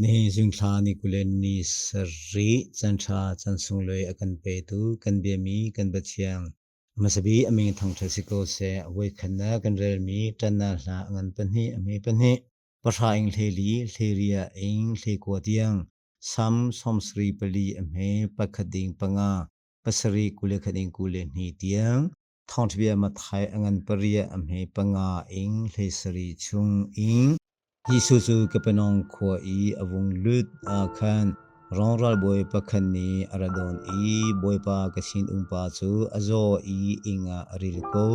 Nihin zingthla ni 20 ni sarih canṭha can sunglawi a kan petu kan biami kan Pathian hmasabi a min thangṭhat si ko seh. Voikhatnak kan relmi ṭannak hla a ngan pahnih a hme pahnih pahra ing hlei hleiriah ing hleikua tiang Sam sawmsarih pali a hme pakhat ding panga pasarih 21 ing 22 tiang Thawngṭhabia Matthai a ngan pariah a hme panga ing hlei sarih chung ing Jesuh cu Kapernaum khua i a vung lut ah khan Rom ralbawi pakhat nih a ra dawn i Bawipa ka sinumpa cu a zaw i inn ah a ril ko.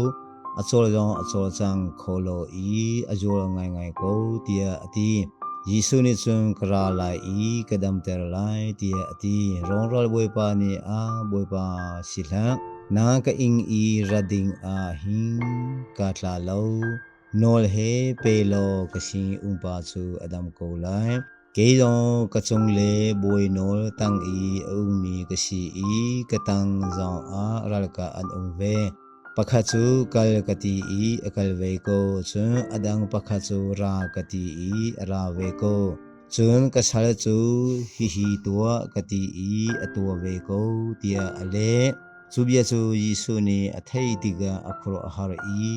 A cawl zong a cawlcang kho lo i a zual ngaingai ko, tiah a ti. Jesuh nih cun ka ra lai i ka damter lai, tiah a ti. Rom ralbawipa nih a Bawipa si hlah, na ka inn i ra ding ah hin kaa tla lo. Nawl he pe law ka sinumpa cu a dam ko lai. Kei zong ka cung le bawi nawl tang i a ummi ka si i ka tang zongah ralkah an um ve. Pakhat cu kal ka ti i a kal ve ko, cun a dang pakhat cu ra ka ti i a ra ve ko. Cun ka sal cu hihi tuah ka ti i a tuah ve ko, tiah a leh. Cu bia cu Jesuh nih a theih tikah a khuaruah a har i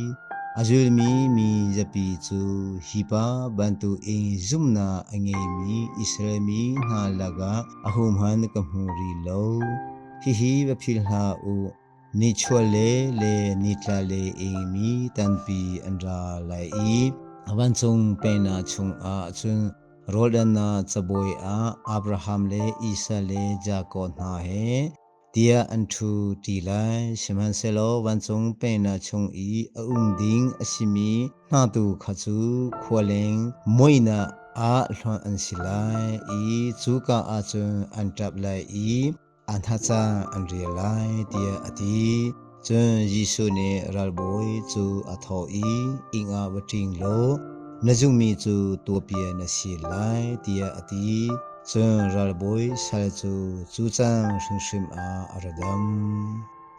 a zulmi mi zapi cu hi pa bantukin zumhnak a ngeimi Israel mi hna lakah ahohmanh ka hmu rih lo. Hihi va philh hlah u, nichuahlei le nitlaklei in mi tampi an ra lai i vancung pennak chungah cun rawldannak cabuai ah Abraham le Isak le Jakob hna he tiah an ṭhu ṭi lai. Sihmanhsehlaw vancung pennak chung i a um ding a simi hna tu kha cu khua leng muihnak ah hlonh an si lai i cuka ah cun an ṭap lai i an hacang an rial lai, tiah a ti. Cun Jesuh nih ralbawi cu a thawh i, Inn ah va ṭing law na zumhmi cu tuahpiak na si lai, tiah a ti. Cun ralbawi sal cu cu cang hrimhrim ah a ra dam.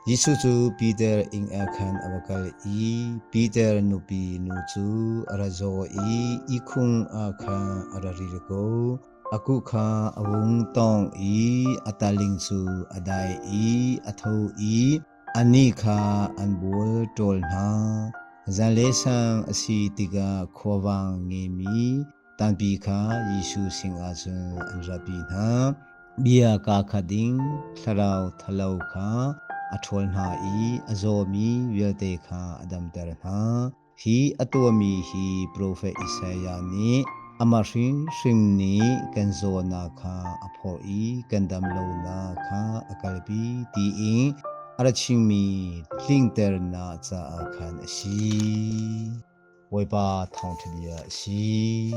Jesuh cu Peter inn ah khan a va kal i Peter nupi nu cu a ra zaw i ihkhung ah khan a ra ril ko. A kuh kha a vung tawng i a taling cu a dai i a tho i anih kha an bual ṭawl hna. Zanlei sang a si tikah khuavang ngeimi Tampi kha Jesuh sinah cun an ratpi hna. Bia kaa khat ding thlarau thalo kha a ṭhawl hna i a zawmi vialte kha a damter hna. Hi a tuahmi hi profet Isaiah nih amah hrimhrim nih kan zawtnak kha a phorh i kan dam lonak kha a kalpi tiin a ra chimmi tlinternak caah khan a si. Bawipa thawngṭha bia a si.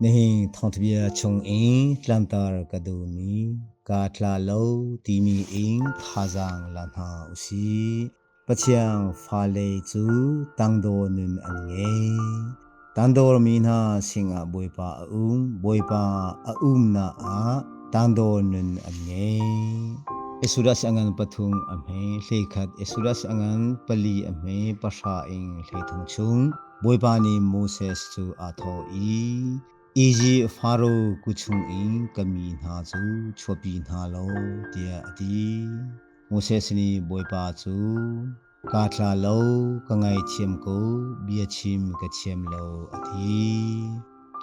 Nihin thawngṭha bia chungin tlamtar ka duhmi kaa tla lo timi in thazaang la hna usih. Pathian fale cu tangdor nun an ngei. Tangdor mi hna sinah Bawipa a um, Bawipa a umnak ah tangdor nun an ngei. Exodus a ngan pathum a hme hleikhat, Exodus a ngan pali a hme pahra in hleithum chung, Bawipa nih Moses cu aa thawh i, Izipt Faro kut chungin ka mi hna cu chuahpi hna law, tiah a ti. Moses nih Bawipa cu, Kaa tla lo, ka ngaithiam ko, biachim ka thiam lo, a ti.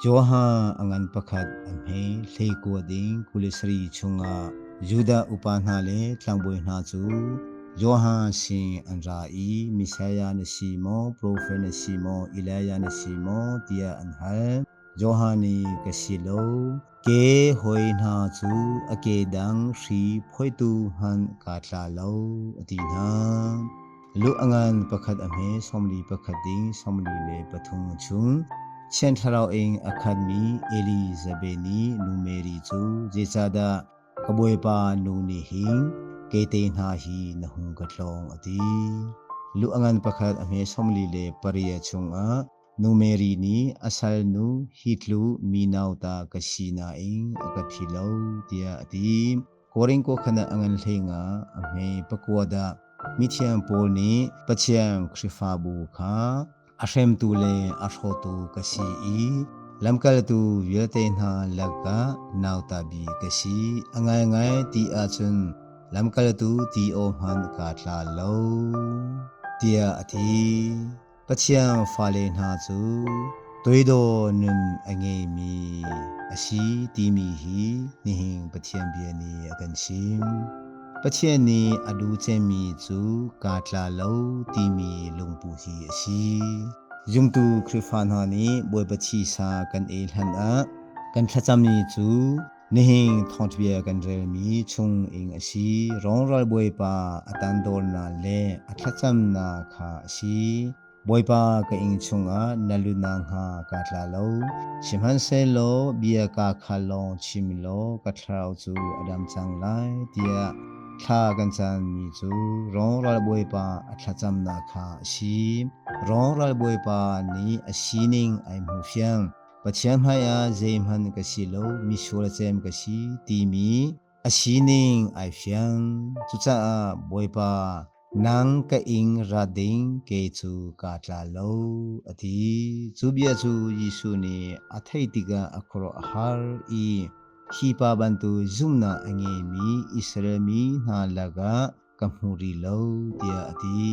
Johan a ngan pakhat a hme hleikua ding 27 chungah Judah upa hna le tlangbawi hna cu Johan sin an ra i Messiah na si maw, profet na si maw, Elijah na si maw tiah an hal. Johan nih ka si lo, ke hoi hna cu a ke dang hri phoitu hmanh kaa tla lo, a ti hna. Lu a ngan pakhat a hme sawmli pakhat ding sawmli le pathum chung Thiang Thlarau in a khatmi Elizabeth nih nu Mary cu zeicahdah ka bawipa nu nih hin keite hna hi na hung ka tlawng a ti. Lu a ngan pakhat a hme sawmli le pariat chungah Nu Mary nih a salnu hi tlu mi nauta ka si nain a ka phi lo tiah a ti. Korin khuakhan ah a ngan hleinga a hme pakua dah mithiang Paul nih Pathian Khrihfabu kha a hremtu le a hrawtu ka si i Lamkaltu vialte hna lakah nauta bik ka si. A ngaingai ti ahcun lamkaltu ti aw hmanh kaa tla lo, tiah a ti. Pathian fale hna cu toidor nun a ngeimi a si timi hi nihin Pathian bia nih a kan chim. Pathian nih a duh cemmi cu kaa tla lo timi lungpu hi a si. Zumtu Khrihfa hna nih Bawipa thisa kan ei hlan ah kan thlacammi cu Nihin thawngṭhabia kan relmi chung ing a si. Rawngral Bawipa a tandawrnak le a thlacamnak kha a si. Bawipa ka inn chungah na lut nakhnga kaa tla lo. Sihmanhsehlaw bia kaa khal lawng chim law ka thlarau cu a dam cang lai tiah thla kan cammi cu rawngral Bawipa a thlacamnak kha a si. Rawngral Bawipa nih a sining ai hmu fiang. Pathian hmaiah zeihmanh ka si lo, misual cem ka si timi a sining ai fiang. Cucaah Bawipa, nang ka ing ra ding kei cu kaa tla lo, a ti. Cu bia cu Jesuh nih a theih tikah a khuaruah a har i hi pa bantuk zumhnak a ngeimi Israel mi hna lakah ka hmu rih lo tiah a ti.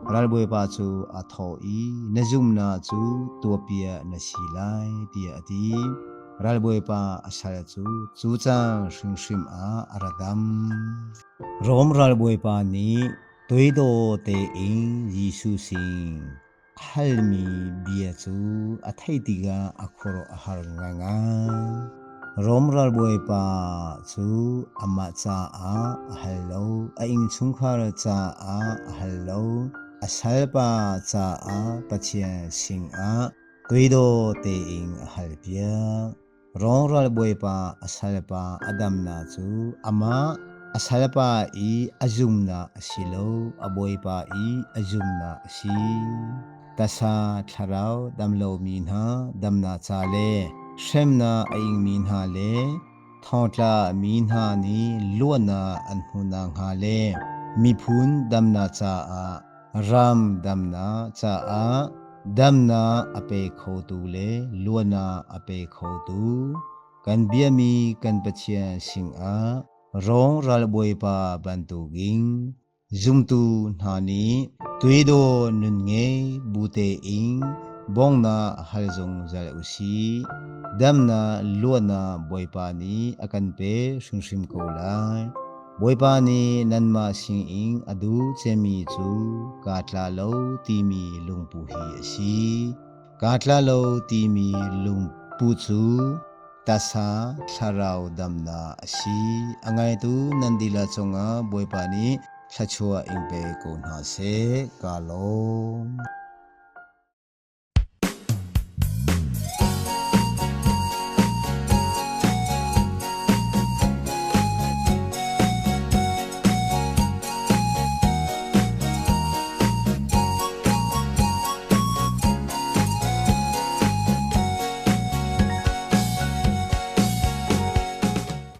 Ralbawipa cu a thawh i na zumhnak cu tuahpiak na si lai tiah a ti. Ralbawipa a sal cu cu cang hrimhrim ah a ra dam. Rom ralbawipa nih toidor tein Jesuh sin halmi bia cu a theih tikah a khuaruah a har ngaingai. Rom ralbawipa cu amah caah a hal lo, a innchungkhar caah a hal lo, a salpa caah Pathian sinah toidor tein a halpiak. Rawngral bawipa a salpa a damnak cu amah a salpa i a zumnak a si lo, a bawipa i a zumnak a si. Tasa thlarau dam lomi hna damnak ca le hremnak a ingmi hna le thongtla mi hna nih luatnak an hmuh nakhnga le miphun damnak caah ram damnak caah damnak a pe khotu le luatnak a pe khotu kan biami kan Pathian sinah Rom ralbawipa bantukin zumtu hna nih tuidaw nun ngei bu tein bawmhnak hal zungzal u sih. Damnak luatnak Bawipa nih a kan pe hrimhrim ko lai. Bawipa nih nanmah sinin a duh cemmi cu kaa tla lo timi lungpu hi a si. Kaa tla lo timi lungpu cu tasa thlarau damnak a si. A ngaitu nan dihlak cungah Bawipa nih thluachuah in pe ko hna seh. Kaa lawm.